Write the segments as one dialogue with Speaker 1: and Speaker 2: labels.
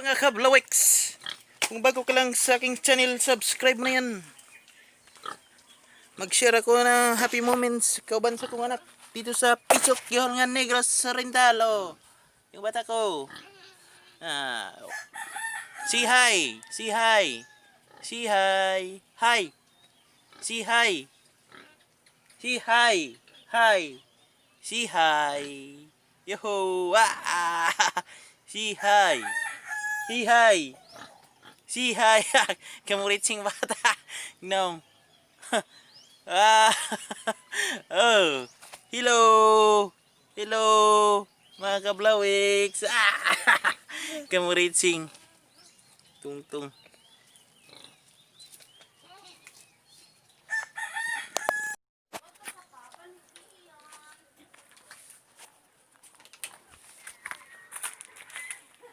Speaker 1: Mga kablawiks. Kung bago ka lang sa aking channel, subscribe na yan. Mag-share ako ng happy moments kauban sa kong anak dito sa Pisok, Gihongan, Negros sa Rindalo. Yung bata ko. Ah, say hi. Say hi. Say hi. Hi. Say hi. Say hi. Hi. Say hi. Yoho. Ah. Say hi. Say hi. Say hi. Kamuritsing bata. No. Ah. Oh. Hello. Hello. Mga kablawiks. Ah. Kamuritsing. Tungtong.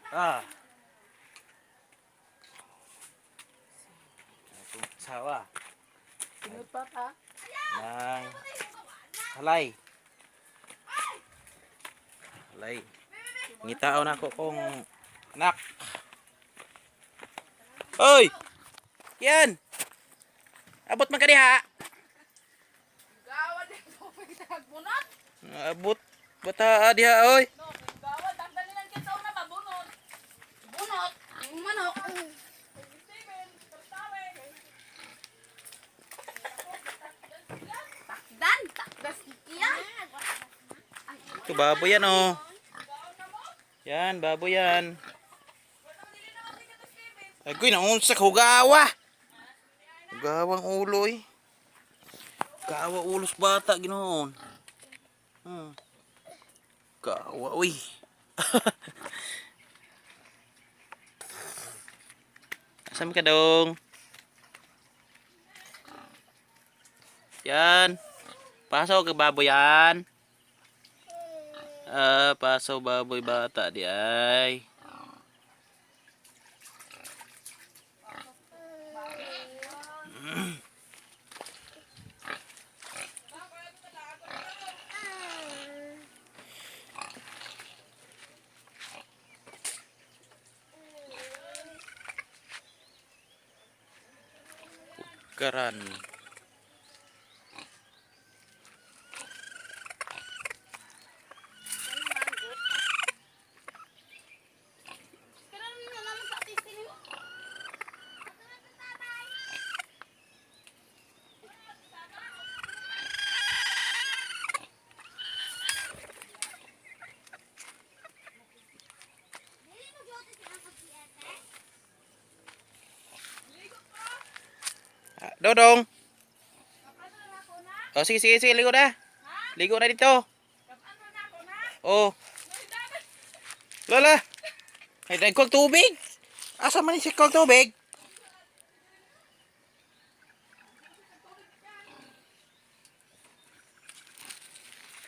Speaker 1: Ah. Itong sawa.
Speaker 2: Tinod pa ka?
Speaker 1: Ng halay. Halay. Ngitaon ako kung anak. Oy! Yan! Abot man ka diha.
Speaker 2: Gawad ko pagtagbunot.
Speaker 1: Abot bata diha oy.
Speaker 2: No, gawad ang dali lang kita una mabunot. Bunot, yung manok. Takdan, takdas kiya.
Speaker 1: Ito baboy yan oh. Yan, baboy yan. Agoy, naunsa ka hugawa. Hugawang ulo eh. Gawa ulos bata ginoon. Gawa uy. Asam ka dong? Yan. Pasok ka baboy yan. Ah, pasaw baboy bata di ay. Karan. Ah, Dodong. Oh, sige, sige, sige, ligo na. Ligo na dito. Oh. Lola. Ay, dagkog tubig. Asa man si kog tubig?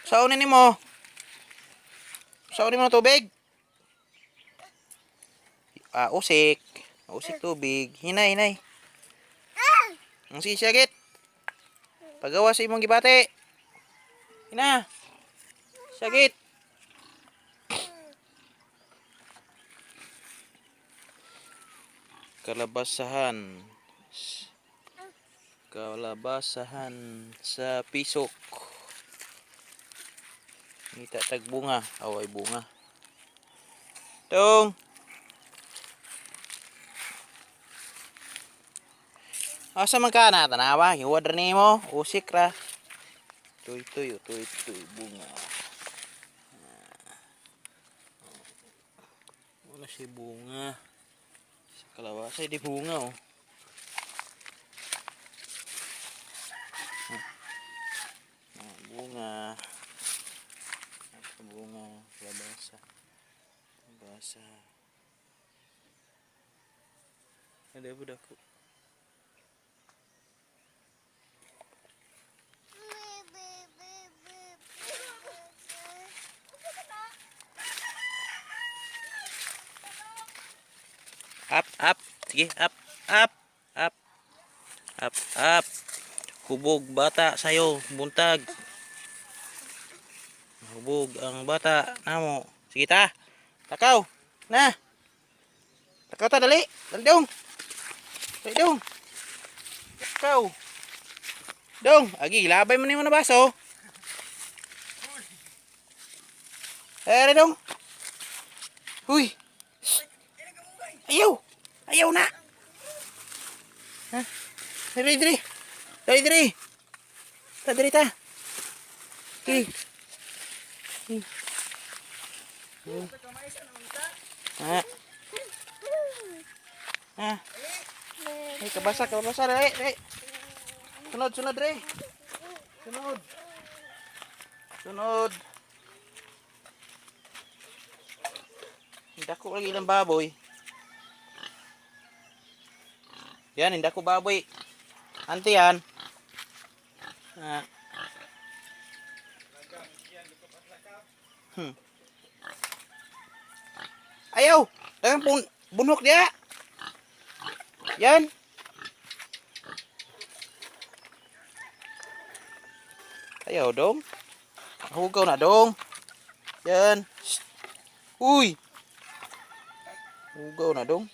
Speaker 1: Saunin nimo. Saunin mo tubig. Ah, usik. Usik tubig. Hinay, hinay. Ang sige, sagit. Pagawa sa imong gibati. Hina. Sagit. Kalabasahan. Kalabasahan sa pisok. Ngita tag bunga. Away bunga. Tong. Asa man ka na tanawa, giwad ra nimo, usik ra. Tuy tuy tuy tuy bunga. Wala siya bunga. Sa kalabasa di bunga oh. Ah, bunga. Ito bunga, kalabasa. Kalabasa. Ada budak ko. Up, up. Sige, up, up, up. Up, up. Hubog bata sayo, buntag. Hubog ang bata namo. Sige ta. Takaw. Na. Lakaw ta, dali. Dali dong. Dali dong. Lakaw. Dong, agi labay man nimo na baso. Eh, dong. Uy. Shh. Ayaw. Ayaw na. Ha? Dali, dali. Dali, dali. Ta, dali ta. Okay. Ah. Ah. Ay, kabasa, kabasa, dali, dali. Sunod, sunod, dali. Sunod. Sunod. Dako lagi ilang baboy. Yan, hindi ako baboy. Ante yan. Ah. Ayaw! Dagang bunhok dia. Yan. Ayaw dong. Hugaw na dong. Yan. Shh. Uy. Hugaw na dong.